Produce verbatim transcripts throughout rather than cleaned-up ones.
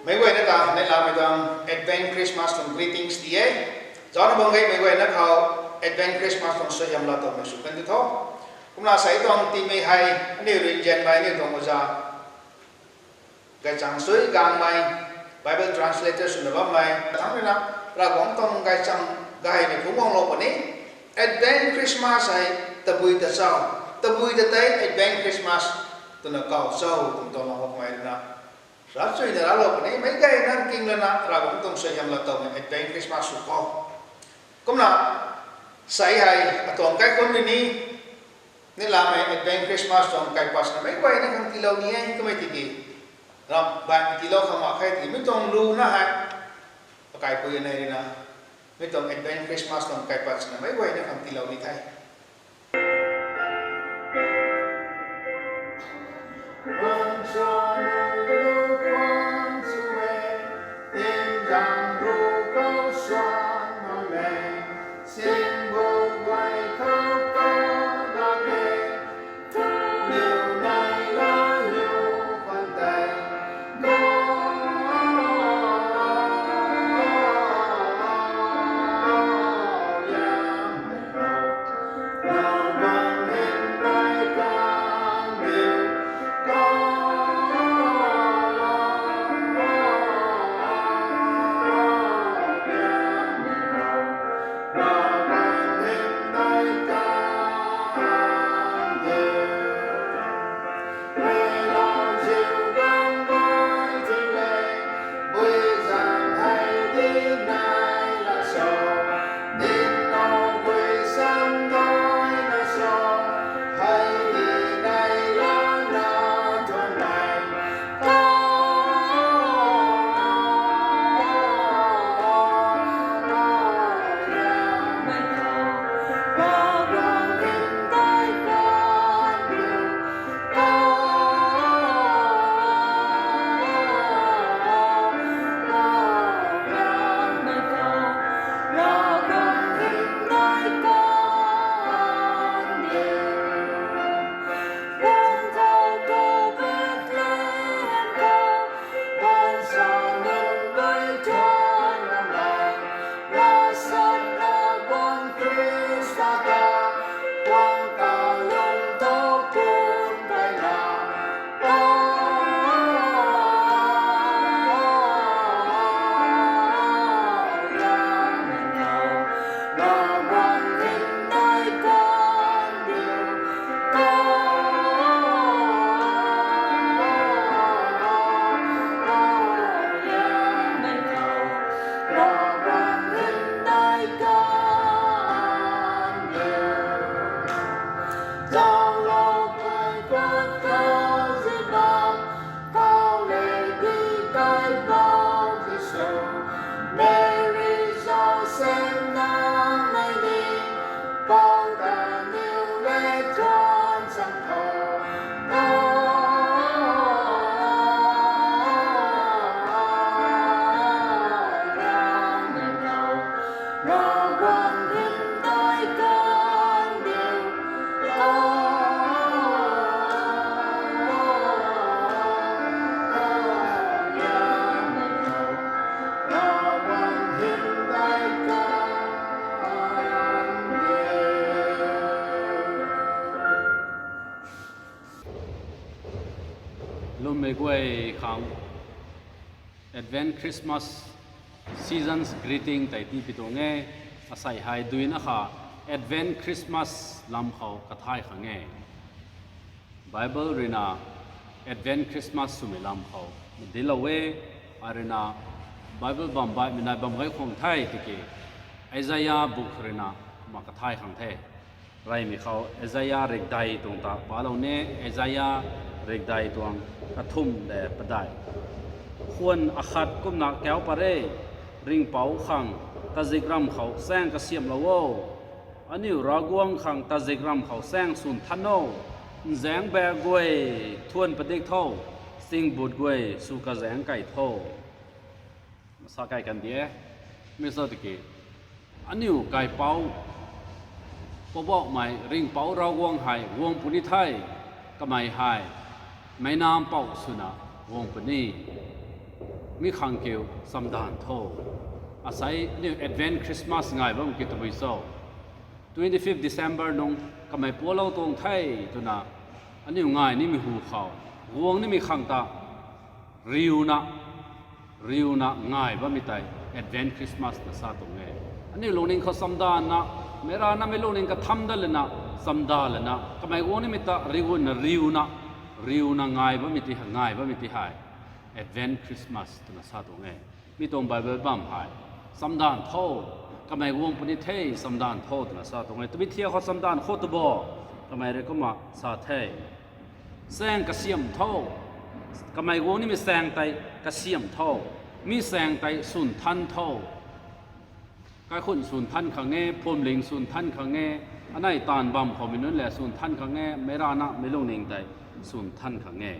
Meic guayna ta neihlamei tuang Advent Christmas tuang greetings ti e. Zauc na bam gaymei guayna khou Advent Christmas tuang suaihiam laa towmei sw kan di tho. Kumna sei tuang tiimei hei aniu rui nzianmei aniu tuang oja Gaychang Sui Gangmei, Bible translator swna bammei thangc ruina Ravguangc tuang gaychang gaymei phungc guanglou puni. Advent Christmas hei tabui ta cho, tabui ta tei Advent Christmas twna kaw cho twmei tuang lou makmei ruina ravchuina raclou puni. Meic guayna nkinglana Ravguangc tuang suaihiam laa towmei Advent Christmas sw khou. Kumna sei hei atuang kaikhunc rui ni neihlamei Advent Christmas tuang kaipat swna meic guayna khang tiilou ni e. Kumna tiki ramh baihmei tiilou khang mak khe tiki mi tuang luna hei akaipui anei ruina mi tuang Advent Christmas tuang kaipat swna meic guayna khang tiilou ni the. Lwmmei guay khang Advent Christmas season's greeting tei tipi tuang e. Asei hei duina kha Advent Christmas lam khou kathay khang e. Bible ruina Advent Christmas swmei lam khou dilou e. Ai ruina Bible bam baihmei nai bam gay khwang the tiki Isaiah book ruina kumna kathay khang the. Reymei khou Isaiah rikdei tuang ta palou ni, Isaiah rikdei tuang kathumh le padeih. Khwan akhat kumna kau pat re, Ringhpouc khang tazikramv khou chaeng kasiamhlou o. Aniu Ravguangc khang tazikramv khou chaeng swn than o. Nzaengc baek guay thuan padik tho, singbut guay sw kazaengc kei tho. Sa kai kan di e. Mi sa tiki aniu kaipouc, Poubauhmei Ringhpouc Ravguangc hei guang puni the. Kamei hei meic nac mpouh swna guang puni. Mi khang kiu chamdanv tho. Asei aniu Advent Christmas ngai bam ki tabui cho. Twenty fifth December nung kamei pualou tuang the twna aniu ngai nimei hu khou, guang nimei khang ta riuna, riuna ngai bammei tei Advent Christmas na sa tuang e. Aniu lungning khou chamdanvna, meic rana mei lungning katham dat lana, chamdanv lana kamei guang nimei ta rigunna riuna, riuna ngai bammei ti, ngai bammei ti hei Advent Christmas twna sa tuang e. Mi tuang Bible bam hei chamdanv tho, kamei guang puni the, chamdanv tho twna sa tuang e. Tabui thiak khou chamdanv khou tu bo, kamei rui kumna sa the. Saeng kasiam tho, kamei guang nimei saeng tei kasiam tho, mi saeng tei swn than tho. Kaikhun swn than khang e, phuamling swn than khang e, anei taanv bam khoumei nunc lev swn than khang e, meic rana mei lungning tei swn than khang e.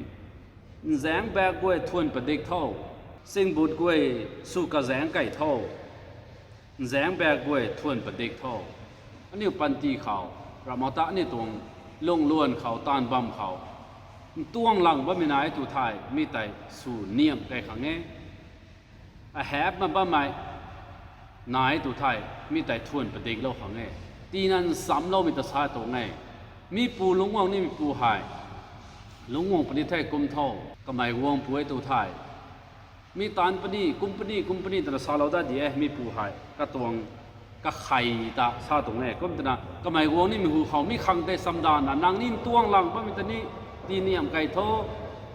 Nzaengc baek guay thuan padik tho, singbut guay sw kazaengc kei tho. Nzaengc baek guay thuan padik tho. Aniu panty khou, ramh ta aniu tuang lungluan khou, taanv bam khou ntuang lang bammei nai tu thei, mi tei sw niamh kei khang e. Ahapna bammei nai tu thei, mi tei thuan padiklou khang e. Tina nchamloumei ta sa tuang e. Mi pu lungcguang nimei pu hei lungcguang puni the kum tho, kamei guang pu e tu thei, mi taanv puni, kum puni, kum puni twna salou dat di e, mi pu hei katuang kakhei ta sa tuang e. Kum twna kamei guang nimei hu khou mi khang tei chamdanvna, nang ni ntuang lang bammei ta ni tii niamh kei tho,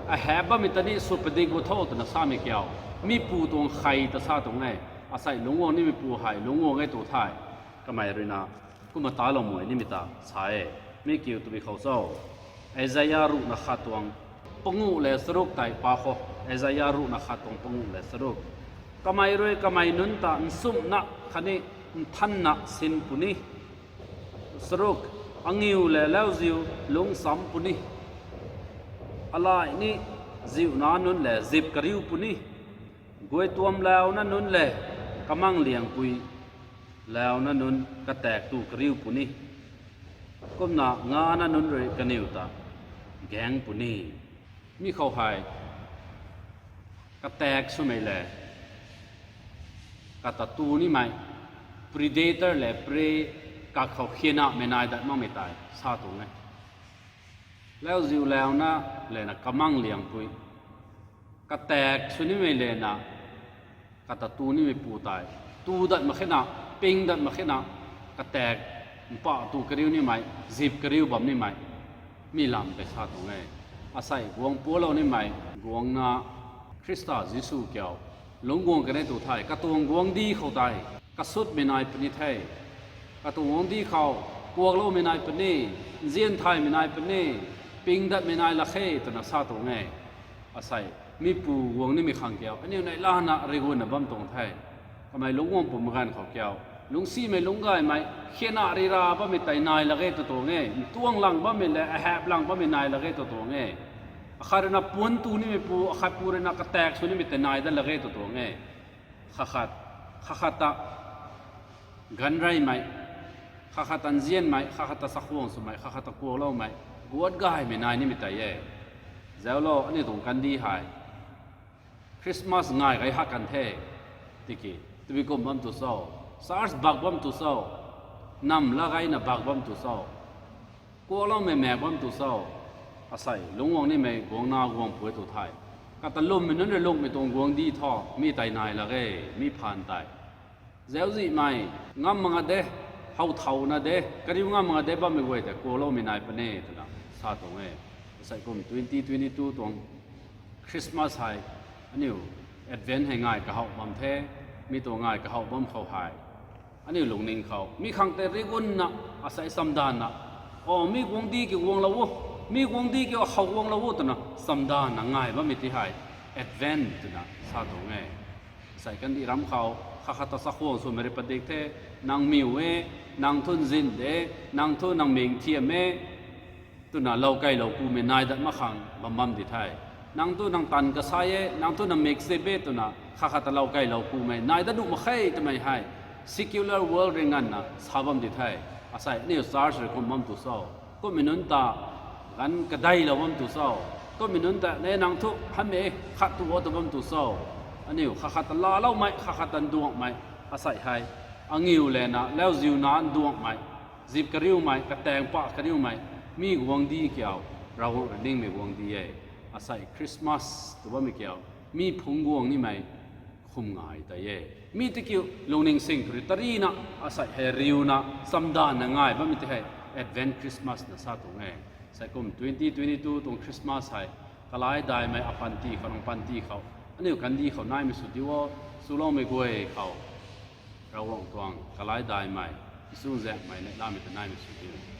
ahap bammei ta ni sw padik gu tho twna samei kiu, mi pu tuang khei ta sa tuang e. Asei lungcguang nimei pu hei lungcguang e tu thei, kamei ruina kumna talou mui nimei ta sa e. Mi kiu tabui khou cho, Isaia ruhna khat tuang panguh le charuk tei pa khou. Isaia ruhna khat tuang panguh le charuk. Kamei rui kamei nunc ta nchumhna khatni nthanna sin puni. Charuk, angiu le lauziu lungcham puni. Alai ni ziuna nunc le zip kariu puni. Guay tuam launa nunc le kamang liangpui launa nunc kataek tu kariu puni. Kumna ngana nunc rui kaniw ta gaeng puni. Mi khou hei kataek swmei le kata tu nimei, predator le prey, kakhou khinamei nai dat makmei tei sa tuang e. Lauziu launa lena kamang liangpui, kataek sw nimei lena kata tu nimei pu tei, tu dat mak khena, ping dat mak khena, kataek mpa tu kariu nimei, zip kariu bam nimei, mi lam tei sa tuang e. Asei guang pualou nimei guangna Khrista Jisu kiu lungc guang kan e tu thei, katuang guangcdic khou tei kasutmei nai puni the. Katuang guangcdic khou kuakloumei nai puni, nzian thaymei nai puni, ping datmei nai lak khe twna sa tuang e. Asei mi pu guang nimei khang kiu aniu neihlana rigunna bam tuang the. Kamei lungc guang pumei ganv khou kiu, lungcsimei lungcgaymei, khena rira bammei tei nai lak e tu tuang e. Ntuang lang bammei le ahap lang bammei nai lak e tu tuang e. Akhat ruina puanc tu nimei pu, akhat pu ruina kataek sw nimei tei nai dat lak e tu tuang e. Khat khat, khat khat ta ganv reymei, khat khat ta nzianmei, khat khat ta chakhwang swmei, khat khat ta kuakloumei, guat gaymei nai nimei tei e. Zauclo, aniu tuang kandih hei Christmas ngai kai hak kan the. Tiki tabui kum bam tu cho, church bak bam tu cho, nam lak gayna bak bam tu cho, kuakloumei maek bam tu cho. Asei lungc guang nimei guangna guang pui tu thei, kata lwmmei nunc rui lungmei tuang guangcdic thu mi tei nai lak e, mi phaan tei. Zauczihmei, ngam mak nga de, how thouna de, kariu ngam mak nga de bammei guay tei kuakloumei nai puni twna sa tuang e. Asei kum twenty twenty-two tuang Christmas hei, aniu Advent hei ngai kahouh bam the. Mi tuang ngai kahouh bam khou hei, aniu lungning khou mi khang tei rigunna, asei chamdanvna, o mi guangcdic kiu guanglou o, mi guangcdic kiu how guanglou o twna chamdanvna ngai bammei ti hei Advent twna sa tuang e. Asei kandih ram khou khat khat ta chakhwang swmei rui padik the, nang miw e, nang thu nzin de, nang thu nang ming thiam e twna lou keylou kumei nai dat mak khang bam bam di the. Nang thu nang tanv kasai e, nang thu nang mik sip e twna khat khat ta lou keylou kumei nai dat nuh mak khe twmei hei secular world rui nganvna sa bam di the. Asei aniu church rui kum bam tu cho, kummei nunc ta ganv kadeilou bam tu cho, kummei nunc ta ne nang thu hamhmei khat tu o tu bam tu cho. Aniu khat khat ta laaloumei, khat khat ta nduangmei, asei hei, angiu lana lauziuna nduangmei, zip kariumei, kataeng pa kariumei, mi guangcdic kiu, Ravguangc rui ningmei guangcdic e. Asei Christmas tw bammei kiu, mi phungc guang nimei khum ngai tei e. Mi tiki lungning sing khou rui tarina, asei hei riuna chamdanvna ngai bammei tei hei Advent Christmas na sa tuang e. Asei kum twenty twenty-two tuang Christmas hei, kalai daihmei apanty khou, nang panty khou, aniu kandih khou naimei sw diu o, swloumei guay khou, Ravguangc tuang kalai daihmei, Jisu zaenghmei neihlamei ta naimei sw diu.